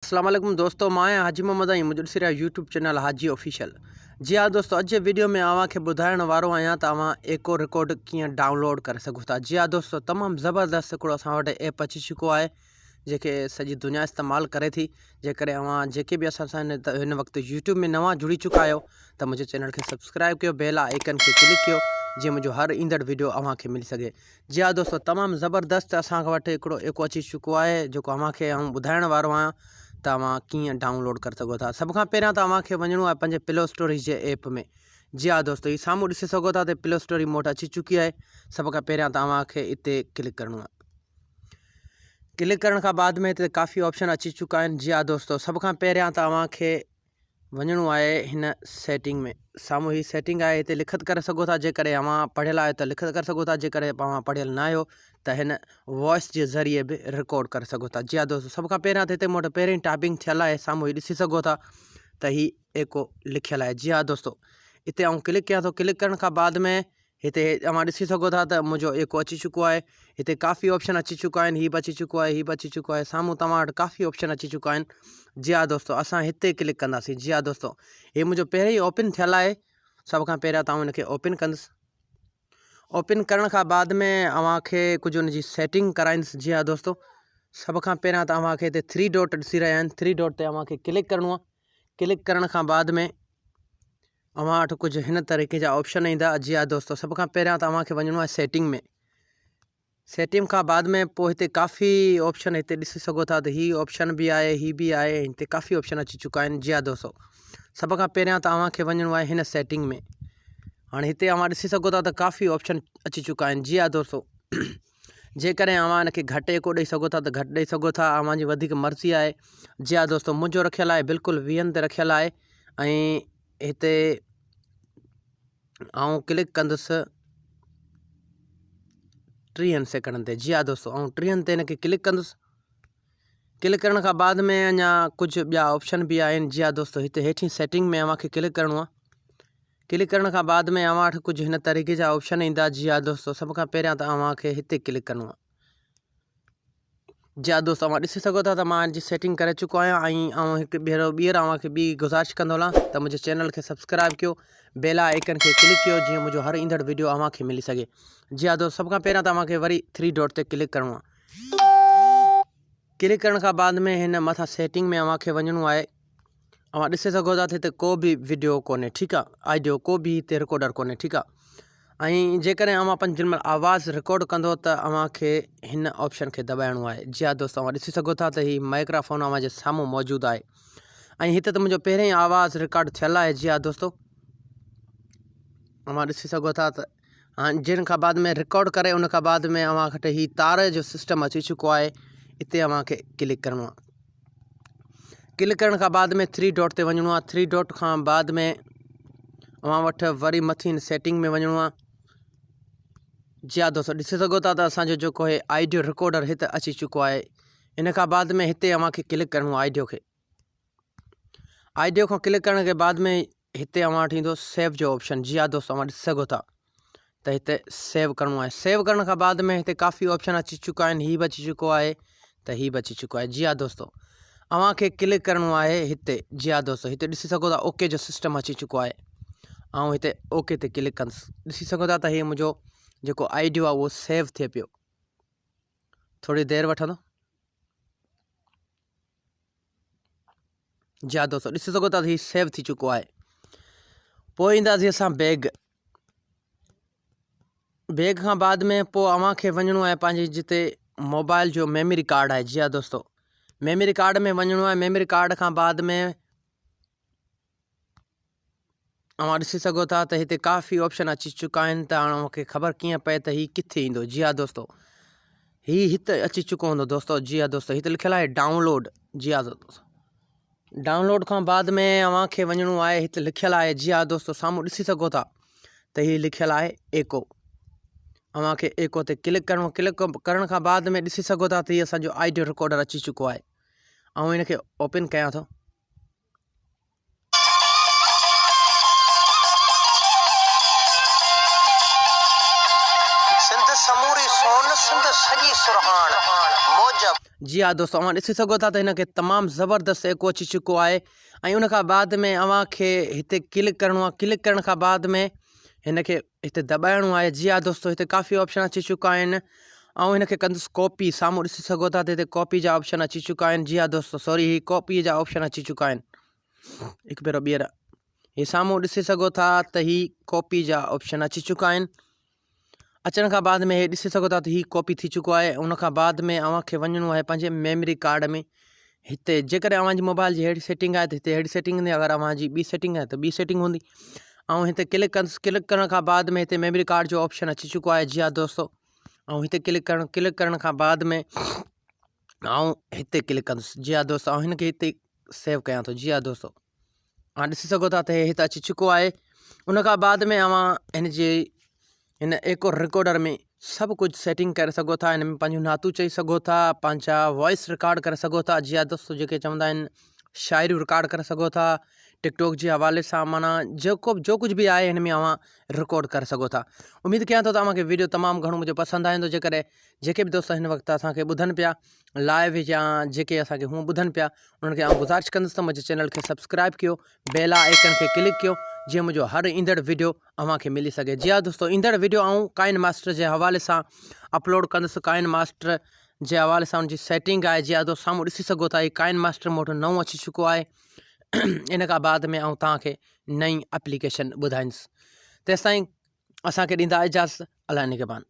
اسلام عليڪم دوستو مان آهيان حاجي محمد ۽ منهنجو ڏسي رهيا يوٽيوب چينل حاجي آفيشل جي ها دوستو اڄ جي ويڊيو ۾ اوهان کي ٻڌائڻ وارو آهيان ته اوهان ايڪو رڪارڊ ڪيئن ڊائونلوڊ ڪري سگهو ٿا جي ها دوستو تمام زبردست هڪڙو اسان وٽ ايپ اچي چڪو آهي جيڪي سڄي دنيا استعمال ڪري ٿي جيڪڏهن اوهان جيڪي به اسان سان هن وقت يوٽيوب ۾ نوان جڙي چڪا آهيو ته منهنجي چينل کي سبسڪرائب ڪيو بيل آئيڪن کي ڪلڪ ڪيو جيئن منهنجو هر ايندڙ ويڊيو اوهان کي ملي سگهي جي ها دوستو تمام زبردست اسان وٽ هڪڙو ايڪو اچي چڪو آهي جيڪو اوهان کي آئون ٻڌائڻ وارو آهيان ته اوهان ڪيئن ڊائونلوڊ ڪري سگهو ٿا سڀ کان پهريان ته اوهان کي وڃڻو آهي پنهنجي پلي اسٽور جي ايپ ۾ جي ها دوستو هي سامهون ڏسي سگهو ٿا ته پلي اسٽور مون وٽ اچي چڪي آهي سڀ کان پهريان ته اوهان کي اتي ڪلڪ ڪرڻو آهي ڪلڪ ڪرڻ کان بعد ۾ هتي ڪافي آپشن اچي چڪا آهن جي ها دوستو سڀ کان پهريان ته اوهان کي وڃڻو آهي هن سيٽنگ ۾ سامهون هي سيٽنگ آهي هتي لکت ڪري سگهو ٿا جيڪڏهن اوهان پڙهيل آهيو ته لکت ڪري سگهو ٿا جيڪڏهن اوهان پڙهيل نه آهيو ته هن وائس جي ذريعي به رڪارڊ ڪري سگهو ٿا جي ها دوستو سڀ کان پهريان ته هتي مون وٽ پهرين ٽائپنگ ٿيل آهي سامهون هي ڏسي سگهو ٿا ته هي ايڪو لکيل آهي جي ها دوستو هتي آئون ڪلڪ ڪيان ٿو ڪلڪ ڪرڻ کان بعد ۾ هتي اوهان ڏسي سگهو ٿا ته منهنجو ايڪو اچي چڪو آهي هتي ڪافي آپشن اچي چڪا آهن هي به اچي چڪو آهي هي به اچي چڪو آهي سامهون توهان وٽ ڪافي آپشن اچي چڪا آهن جي ها دوستو اسان هتي ڪلڪ ڪنداسين جي ها دوستو هي منهنجو پهرين ئي اوپن ٿيل آهي سڀ کان پهريان ته آئون هن کي اوپن ڪندس اوپن ڪرڻ کان بعد ۾ اوهان کي ڪجهه ان جي سيٽنگ ڪرائيندس جي ها دوستو سڀ کان پهريان ته اوهان کي هتي ٿري ڊاٽ ڏسي رهيا آهن ٿري ڊاٽ تي اوهان کي ڪلڪ ڪرڻو آهي ڪلڪ ڪرڻ کان بعد ۾ اوهان وٽ ڪجهه هن طريقي جا آپشن ايندا جي ها دوستو سڀ کان پهريان ته اوهان کي وڃڻو آهي سيٽنگ ۾ سيٽنگ کان بعد ۾ پوء هتي ڪافي آپشن هتي ڏسي سگهو ٿا ته هي آپشن به آهي هي به آهي هتي ڪافي آپشن اچي چڪا آهن جي ها دوستو سڀ کان پهريان ته اوهان کي وڃڻو آهي هن سيٽنگ ۾ هاڻي هتي اوهان ڏسي سگهو ٿا ته ڪافي آپشن اچي چڪا آهن جي ها دوستو جيڪڏهن اوهان ان کي گهٽ ايڪو ڏئي سگهو ٿا ته گهٽ ڏئي سگهو ٿا اوهان جي وڌيڪ مرضي آهي جي ها دوستو منهنجو رکيل آهي بلڪل ويهن تي رکيل آهي ۽ هتي آئون ڪلڪ ڪندس ٽيهن سيڪنڊن تي جي ها دوستو آئون ٽيهن تي هن کي ڪلڪ ڪندس ڪلڪ ڪرڻ کان بعد ۾ اڃا ڪجهه ٻيا آپشن به آهن جي ها دوستو هتي هيٺين سيٽنگ ۾ اوهان کي ڪلڪ ڪرڻو آهي ڪلڪ ڪرڻ کان بعد ۾ اوهان وٽ ڪجهه هن طريقي جا آپشن ايندا جي ها دوستو سڀ کان پهريان ته اوهان کي هتي ڪلڪ ڪرڻو آهي جي ها دوستو اوهان ڏسي سگهو ٿا ته مان ان جي سيٽنگ ڪري چڪو آهيان ۽ آئون هڪ ڀيرو ٻيهر اوهان کي ٻي گذارش ڪندو هلان ته منهنجي چينل کي سبسڪرائب ڪيو بيل آئيڪن کي ڪلڪ ڪيو جيئن منهنجو هر ايندڙ ويڊيو اوهان کي ملي سگهي جي ها دوستو سڀ کان پهريان ته اوهان کي وري ٿري ڊاٽ تي ڪلڪ ڪرڻو آهي ڪلڪ ڪرڻ کان بعد ۾ هن مٿان سيٽنگ ۾ اوهان کي وڃڻو آهي اوهان ڏسي سگهو ٿا ته هتي ڪو به وڊيو ڪونهي ٺيڪ آهي آڊيو ڪو به هتي رڪارڊر ڪونهي ٺيڪ آهي ۽ جيڪڏهن اوهان پنهنجي جن مهل آواز رڪارڊ ڪندو ته اوهان کي هن آپشن کي دٻائڻو آهي جي ها دوستو اوهان ڏسي سگهو ٿا ته هي مائڪرافون اوهان جي سامهون موجود آهي ۽ هتي ته منهنجو پهرين آواز رڪارڊ ٿيل آهي جي ها دوستو اوهان ڏسي سگهو ٿا ته هاڻي جنھن کان بعد ۾ رڪارڊ ڪري ان کان بعد ۾ اوهان وٽ هي تار جو سسٽم اچي چڪو آهي اتي اوهان کي ڪلڪ ڪرڻو آهي ڪلڪ ڪرڻ کان بعد ۾ ٿري ڊاٽ تي وڃڻو آهي ٿري ڊاٽ کان بعد ۾ اوهان وٽ وري مٿين سيٽنگ ۾ وڃڻو آهي جي ها دوستو ڏسي سگهو ٿا ته اسانجو جيڪو هي آڊيو رڪارڊر هت اچي چڪو آهي ان کان بعد ۾ هتي اوهان کي ڪلڪ ڪرڻو آهي آڊيو کي آڊيو کان ڪلڪ ڪرڻ کي بعد ۾ هتي اوهان وٽ ايندو سيو جو آپشن جي ها دوستو اوهان ڏسي سگهو ٿا ته هتي سيو ڪرڻو آهي سيو ڪرڻ کان بعد ۾ هتي ڪافي آپشن اچي چڪا آهن هي به اچي چڪو آهي ته هي به اچي چڪو آهي جي ها دوستو اوهان کي ڪلڪ ڪرڻو آهي هتي جي ها دوستو هتي ڏسي سگهو ٿا اوڪي جو سسٽم اچي چڪو آهي آئون هتي اوڪي تي ڪلڪ ڪندس ڏسي سگهو ٿا ته هي منهنجو جيڪو آئيڊيو آهي اهو سيو ٿئي پيو ٿوري دير وٺندو جي ها دوستو ڏسي سگهو ٿا هي سيو ٿي چڪو آهي پوء اينداسين اسان بيگ بيگ کان بعد ۾ پوء اوهان کي وڃڻو آهي پنهنجي جتي موبائل جو ميموري ڪارڊ آهي جي ها دوستو ميموري ڪارڊ ۾ وڃڻو آهي ميموري ڪارڊ کان بعد ۾ اوهان ڏسي سگهو ٿا ته هتي ڪافي آپشن اچي چڪا آهن ته هاڻ اوهان کي خبر ڪيئن پئي ته هي ڪٿي ايندو جي ها دوستو هي هت اچي چڪو هوندو دوستو جي ها دوستو هت لکيل آهي ڊائونلوڊ جي ها دوستو ڊائونلوڊ کان بعد ۾ اوهان کي وڃڻو آهي هت لکيل آهي جي ها دوستو سامهون ڏسي سگهو ٿا ته هي لکيل آهي ايڪو اوهان کي ايڪو تي ڪلڪ ڪرڻو ڪلڪ ڪرڻ کان بعد ۾ ڏسي سگهو ٿا ته هي اسانجو آڊيو رڪارڊر اچي چڪو آهي آئون هن کي اوپن ڪيان ٿو سنڌ سموري سون، سنڌ سڄي سرهاڻ، موجب. جي ها دوستو اوهان ڏسي سگهو ٿا ته هن کي تمام زبردست ايڪو اچي چڪو آهي ۽ ان کان بعد ۾ اوهان کي هتي ڪلڪ ڪرڻو آهي ڪلڪ ڪرڻ کان بعد ۾ هن کي هتي دٻائڻو آهي جي ها دوستو هتي ڪافي آپشن اچي چڪا آهن آئون هن کي ڪندس ڪاپي سامهون ڏسي سگهو ٿا ته هتي ڪاپي جا آپشن اچي چڪا آهن جي ها دوستو سوري هي ڪاپي جا آپشن اچي چڪا آهن هڪ ڀيرو ٻيهر هي سامهون ڏسي سگهو ٿا ته هي ڪاپي جا آپشن اچي چڪا آهن اچڻ کان بعد ۾ هي ڏسي سگهو ٿا ته هي ڪاپي ٿي چڪو آهي ان کان بعد ۾ اوهان کي وڃڻو آهي پنهنجي ميموري ڪارڊ ۾ هتي جيڪڏهن اوهان جي موبائل جي ههڙي سيٽنگ آهي ته هتي ههڙي سيٽنگ هوندي اگر اوهان جي ٻي سيٽنگ آهي ته ٻي سيٽنگ هوندي ۽ هتي ڪلڪ ڪندس ڪلڪ ڪرڻ کان بعد ۾ هتي ميموري ڪارڊ جو آپشن اچي چڪو آهي جي ها دوستو ۽ هتي ڪلڪ ڪرڻ ڪلڪ ڪرڻ کان بعد ۾ آئون هتي ڪلڪ ڪندس جي ها دوستو آئون هن کي هتي سيو ڪيان ٿو جي ها دوستو اوهان ڏسي سگهو ٿا ته هي هت اچي چڪو آهي ان کان بعد ۾ اوهان هن جي هن ايڪو رڪارڊر ۾ سڀ ڪجهه سيٽنگ ڪري سگهو ٿا هن ۾ پنهنجون نعتون چئي سگهو ٿا پنهنجا وائس رڪارڊ ڪري سگهو ٿا جي ها دوستو جيڪي چوندا آهن شاعريون رڪارڊ ڪري سگهو ٿا ٽڪ ٽاڪ جي حوالي سان معنيٰ جيڪو جو ڪجهه به آهي هن ۾ اوهان رڪارڊ ڪري سگهو ٿا اميد ڪيان ٿو ته اوهان کي ويڊيو تمام گهڻو منهنجو پسند آيو هوندو جيڪڏهن جيڪي به دوست هن وقت اسان کي ٻڌن پيا لائيو يا جيڪي اسان کي هونء ٻڌن پيا انهن کي آئون گذارش ڪندس ته منهنجي چينل کي سبسڪرائب ڪيو بيل آئيڪن کي ڪلڪ ڪيو جيئن منهنجو هر ايندڙ ويڊيو اوهان کي ملي سگهي جي ها دوستو ايندڙ ويڊيو آئون ڪائن ماسٽر جي حوالي سان اپلوڊ ڪندس ڪائن ماسٽر جي حوالي سان ان جي سيٽنگ آهي جي ها دوست سامهون ڏسي سگهو ٿا هي ڪائن ماسٽر مون وٽ نئون اچي چڪو آهي ان کان بعد ۾ آئون توهان کي نئين اپليڪيشن ٻڌائيندس تيستائين اسان کي ڏيندا اجازت الله نگهبان.